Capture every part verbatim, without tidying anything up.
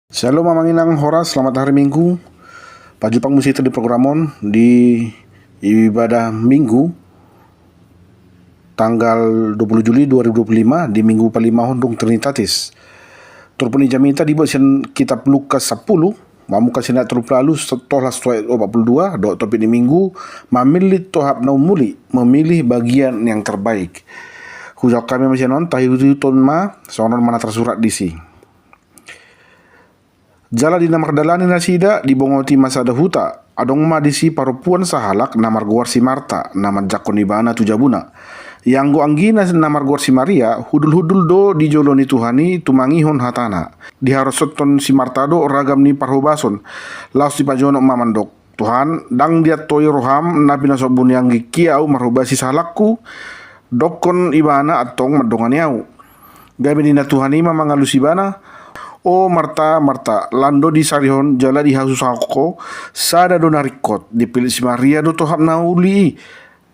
Shalom amang inang, horas, selamat hari Minggu. Pajumpang muse hita di program on di ibadah Minggu tanggal dua puluh Juli dua ribu dua puluh lima, di Minggu palimahon dung Trinitatis. Turpuk ni jamita dibuat sian kitab Lukas sampulu, mamungka sian ayat tolu pulu ualu, tolhas tu ayat opat pulu dua, dohot topik ni Minggu, memilih tohap na umuli, memilih bagian yang terbaik. Hujahahon hami ma sian on, taihutihut ma, songon on ma na tarsurat disi. Jala di na mardalani nasida, dibongoti ma sada huta, adong ma disi parompuan sahalak na margoar si Marta, na manjangkon ibana tu jabuna. Ianggo anggina na margoar si Maria, hundulhundul do di jolo ni Tuhan i tumangihon hatana. Diharosonhon si Marta do ragam ni parhobason, laos dipajonok ma mandok: Tuhan, ndang diantoi roham na pinasombu ni anggingki ahu marhobasi sahalakku? Dokkon ibana antong mandongani ahu. Gabe ninna Tuhan i ma mangalusi ibana: O Marta, Marta, lan do disarihon jala dihasusahon ho, sada do na ringkot, dipillit si Maria do tohap na uli i,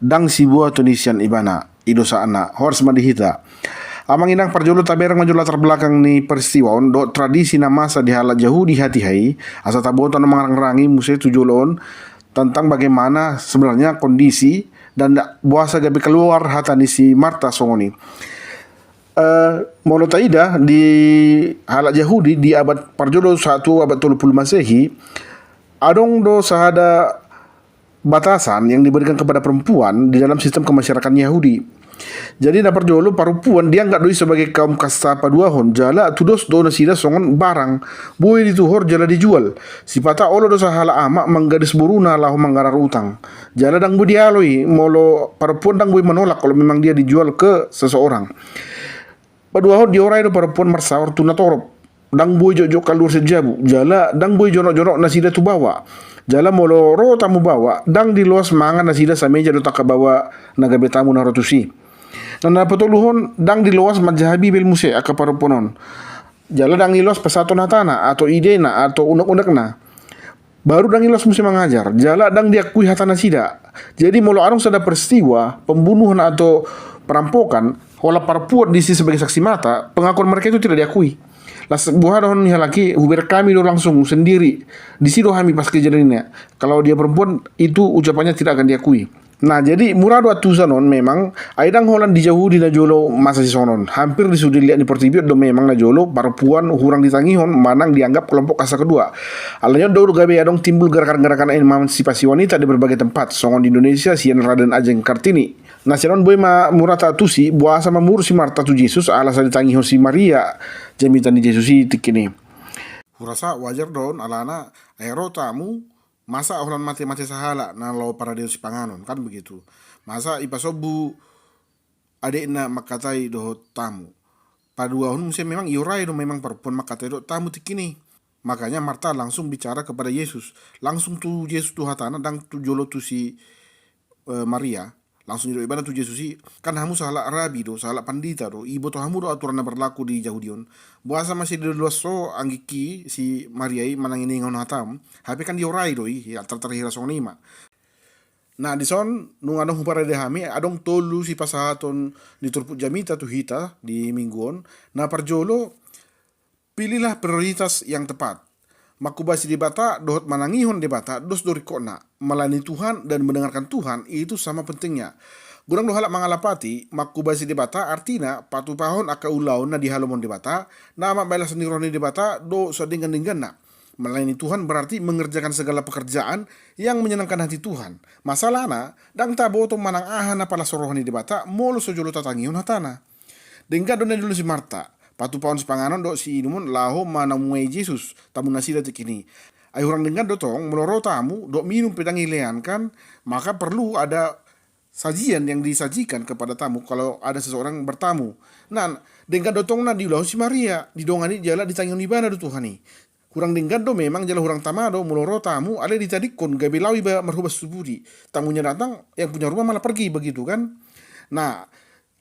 ndang siboaton i sian ibana. I do sahatna, horas ma di hita. Amang inang, parjolo tabereng ma jolo latar belakang ni peristiwa on dohot tradisi na masa di halak Jahudi hatiha i, asa taboto na mangarangrangi muse tu jolo on tentang bagaimana sebenarnya kondisi dan boasa gabe keluar hata ni si Marta songon i. Eh, molo taida di halak Jahudi di abad parjolo sahat tu abad tolu pulu Masehi, adong do sahada batasan yang diberikan kepada perempuan di dalam sistem kemasyarakatan Yahudi. Jadi na parjolo, parompuan dianggap do i sebagai kaum kasta paduahon, jala tudos do nasida songon barang, boi dituhor jala dijual. Sipata olo do sahalak amak manggadis boruna laho manggarar utang. Jala ndang boi dialo i, molo parompuan ndang boi manolak kalau memang dia dijual ke seseorang. Paduahon, diorai do parompuan marsaor tu na torop. Ndang boi jotjot kaluar sian jabu, jala ndang boi jonokjonok nasida tu baoa. Jala molo ro tamu baoa, ndang diloas mangan nasida sameja dohot angka baoa na gabe tamu na ro tusi. Na, na patoluhon, ndang diloas manjaha Bibel muse angka parompuan on. Jala ndang diloas pasahathon hatana, atau idena, atau unekunekna. Baru ndang diloas muse mangajar, jala ndang diakui hata nasida. Jadi molo adong sada peristiwa pembunuhan atau perampokan, holan parompuan disi sebagai saksi mata, pengakuan mereka itu tidak diakui. Las buha dohonon ni halak i, hubereng hami do langsung sendiri. Disi do hami pas kejadiannya. Kalau dia perempuan, itu ucapannya tidak akan diakui. Nah, jadi mura do antusan on memang, ai ndang holan di Jahudi na jolo masa sisonon. Hampir di sude liat ni portibi on do memang na jolo parompuan hurang ditangihon manang dianggap kelompok kasta kedua. Alani on do gabe adong timbul gerakan-gerakan emansipasi wanita di berbagai tempat, songon di Indonesia sian Raden Ajeng Kartini. Na sian on boi ma mura taantusi boasa mamuruk si Marta tu Jesus ala sai ditangihon si Maria jamita ni Jesus i tingki i. Hurasa wajar do on alana, ai ro tamu, masa holan matemate sahalak na laho paradehon sipanganon, kan begitu. Masa ipasombu adekna mangkatai dohot tamu. Paduahon muse memang iorai do memang parompuan mangkatai dohot tamu tingki i. Makanya Marta langsung bicara kepada Yesus. Langsung tu Jesus tu hatana, ndang tu jolo tu si, eh, Maria. Langsung didok ibana tu Jesus i, kan hamu sahalak rabi do, sahalak pandita do, iboto hamu do aturan na berlaku di Jahudi on. Boasa masih diloas ho anggingki si Maria i manang inengehon hatam? Hape kan diorai do i, ya, tar-, tarhira songon i ma. Nah, dison nunga adong huparade hami, adong tolu sipasahaton ni turpuk jamita tu hita di minggu on. Na parjolo, pilihlah prioritas yang tepat. Mangkobasi Debata dohot manangihon Debata dos do ringkotna. Melayani Tuhan dan mendengarkan Tuhan itu sama pentingnya. Godang do halak mangalapati, mangkobasi Debata artina patupahon angka ulaon na dihalomon Debata, na mambahen las ni roha ni Debata do sadenggan-dengganna. Melayani Tuhan berarti mengerjakan segala pekerjaan yang menyenangkan hati Tuhan. Masalahna, ndang taboto manang aha na palas roha ni Debata molo so jolo tatangihon hatana. Denggan do na nidok si Marta, patupahon sipanganon dohot siinumon laho manamuai Jesus, tamu nasida tingki i. Ai hurang denggan do tong molo ro tamu dohot minum pe ndang dilean, kan? Maka perlu ada sajian yang disajikan kepada tamu kalau ada seseorang bertamu. Nah, denggan do tong na diulahon si Maria, didongani jala ditangihon ibana do Tuhan i. Hurang denggan do memang jala hurang tama do molo ro tamu alai ditadingkon gabe laho iba marhobas tu pudi. Tamunya datang, yang punya rumah malah pergi, begitu kan? Nah,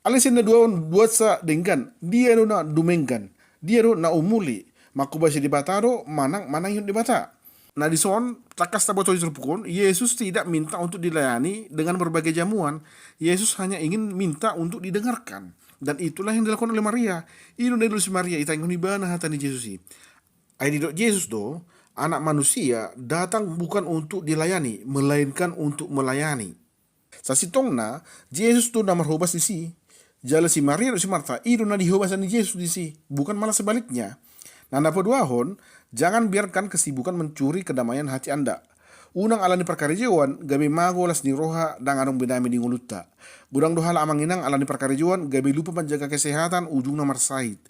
alai sian na dua on, buatsa denggan, dia do na dumenggan, dia do na umuli, mangkobasi Debata do manang manangihon Debata. Nah, dison tangkas taboto di turpuk on, Yesus tidak minta untuk dilayani dengan berbagai jamuan. Yesus hanya ingin minta untuk didengarkan. Dan itulah yang dilakukan oleh Maria. I do na nidok si Maria, itangihon ibana hata ni Jesus i. Ai didok Jesus do, Anak Manusia datang bukan untuk dilayani, melainkan untuk melayani. Sasintongna, Jesus do na marhobas disi. Jala si Maria dohot si Marta, i do na dihobasan ni Jesus disi, bukan malah sebaliknya. Na paduahon, jangan biarkan kesibukan mencuri kedamaian hati Anda. Unang alani parkarejoan gabe mago las ni roha, ndang adong be dame di ngolunta. Godang do halak amang inang alani parkarejoan gabe lupa manjaga kesehatan, ujungna marsahit.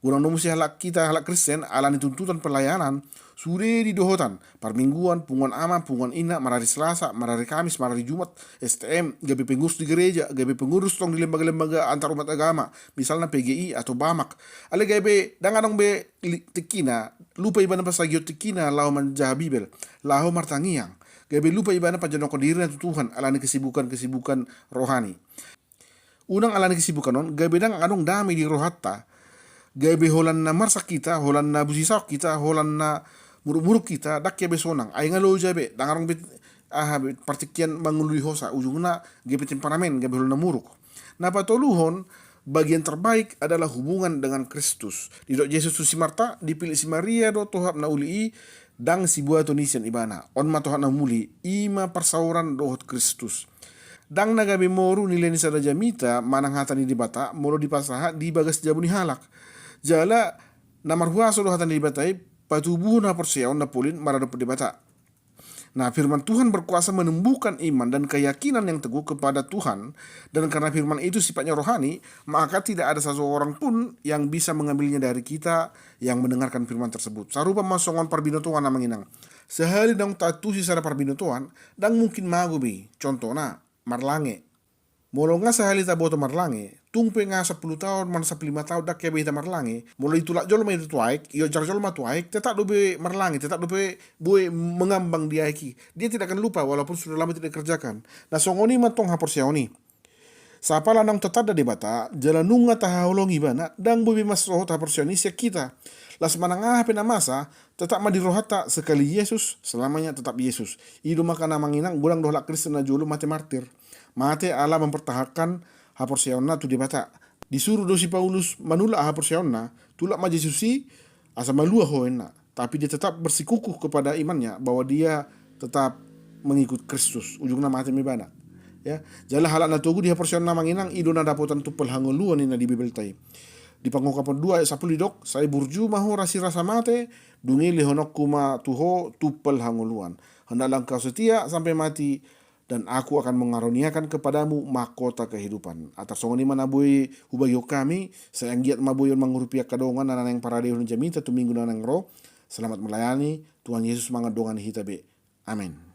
Godang do muse halak hita halak Kristen alani tuntutan pelayanan, sude di dohotan, parmingguan, punguan ama, punguan ina, marari Selasa, marari Kamis, marari Jumat, S T M, gabe pengurus di gereja, gabe pengurus tong di lembaga-lembaga antar umat agama, misalna P G I atau BAMAK. Alai gabe ndang adong be li-, tingkina, lupa ibana pasagion tingkina laho manjaha Bibel, laho martangiang. Gabe lupa ibana panjorongkon dirina tu Tuhan alani kesibukan-kesibukan rohani. Unang alani kesibukan on gabe ndang adong dame di rohanta. Gabe holan na marsak hita, holan na busisaok hita, holan na muruk-muruk hita, ndang hea be sonang. Ai nga loja be, ndang adong be, aha be, partingkian mangolu di hosa, ujungna gabe temperamen, gabe holan na muruk. Na patoluhon, bagian terbaik adalah hubungan dengan Kristus. Didok Jesus tu si Marta, dipillit si Maria do tohap na uli i, ndang sibuaton i sian ibana. On ma tohap na humuli, i ma parsaoran dohot Kristus. Ndang na gabe moru nilai ni sada jamita manang hata ni Debata molo dipasahat di bagas jabu ni halak. Jala na marhuaso do hata ni Debata i patubuhon haporseaon na polin maradophon Debata. Nah, firman Tuhan berkuasa menumbuhkan iman dan keyakinan yang teguh kepada Tuhan, dan karena firman itu sifatnya rohani, maka tidak ada seseorang pun yang bisa mengambilnya dari kita yang mendengarkan firman tersebut. Sarupa ma songon parbinotoan, amang inang. Sahali naung taantusi sada parbinotoan, ndang mungkin mago be, contohna, marlange. Molo nga sahali taboto marlange, tung pe nga sampulu taon, manang sampulu lima taon, ndang hea be hita marlange, molo ditulak jolma i tu aek, ionjar jolma tu aek, tetap do be marlange, tetap do be boi mengambang di aek i. Dia tidak akan lupa, walaupun sudah lama tidak dikerjakan. Nah, songon i ma tong haporseaon i. Sapala naung tatanda Debata, jala nunga tahaholongi ibana, ndang boi be mansohot haporseaon i sian hita. Las manang aha pe na masa, tetap ma di rohanta sekali Yesus, selamanya tetap Yesus. I do makana, amang inang, godang do halak Kristen na jolo mate martir. Mate ala mempertahankan haporseaonna tu Debata. Disuru do si Paulus manulak haporseaonna, tulak ma Jesus i, asa malua ho, ninna. Tapi dia tetap bersikukuh kepada imannya bahwa dia tetap mengikut Kristus. Ujungna mate ma ibana. Ya, jala halak na togu di haporseaonna, amang inang, i do na dapotan tumpal hangoluan ninna di Bibelta i. Di Pangungkapon dua ayat sampulu didok, sai burju ma ho rasirasa mate, dung i lehononku ma tu ho tumpal hangoluan. Hendaklah engkau setia sampai mati, dan Aku akan mengaruniakan kepadamu mahkota kehidupan. Atar songon i ma na boi hubagihon hami, sai anggiat ma boi on mangurupi angka dongan na naeng paradehon jamita tu minggu na naeng ro. Selamat melayani, Tuhan Yesus mangan dongan hita be. Amen.